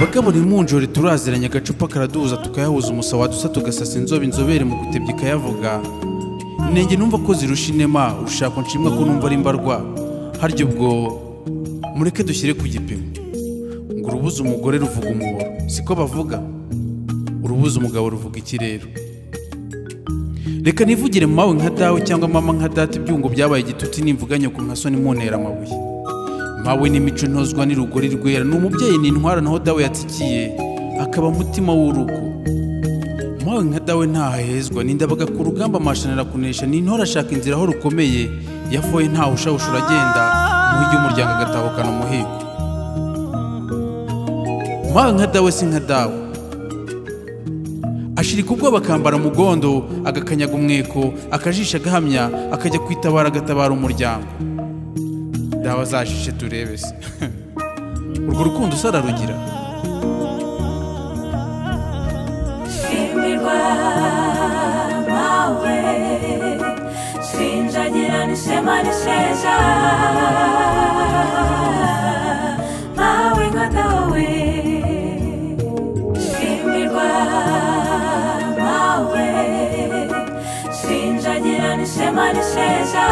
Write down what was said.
Bagabo ntimunjore turaziranye, agacupa karaduhuza tukayahuza, umusa wadusa tugasasa inzobe, inzobere mu gutebya ikayavuga. Inenge numva ko zirusha inema, urushako nshimwa ko numva ari mbarwa. Harya ubwo mureke dushyire ku gipimo ngo urubuze umugore ruvuga umuhoro, siko bavuga? Urubuze umugabo ruvuga iki rero? Reka nivugire mawe nka dawe cyangwa mama nka data, ibyungo byabaye igitutsi nimvuga nyoko nka so nimuntera amabuye. Mawe n'imico ntozwa n'urugori rwera, ni umubyeyi ni intwara, naho dawe yatsikiye akaba mutima w'urugo. Mawe nka dawe ntahahezwa, nindabaga ku rugamba amashanira kunesha, ni intore ashaka inzira aho rukomeye, yafoye ntawushawusha uragenda, muhigi umuryango agatahukana umuhigo. Mawe nka dawe si nka dawe, ashirika ubwoba akambara umugondo, agakanyaga umweko, akajisha agahamya, akajya kwitabara agatabara umuryango. Dawe azashishe turebe se urwo rukundo se ararugira? Shimirwa mawe, shinjagira n'ishema n'isheja, mawe nka dawe. Shimirwa mawe, shinjagira n'ishema n'isheja.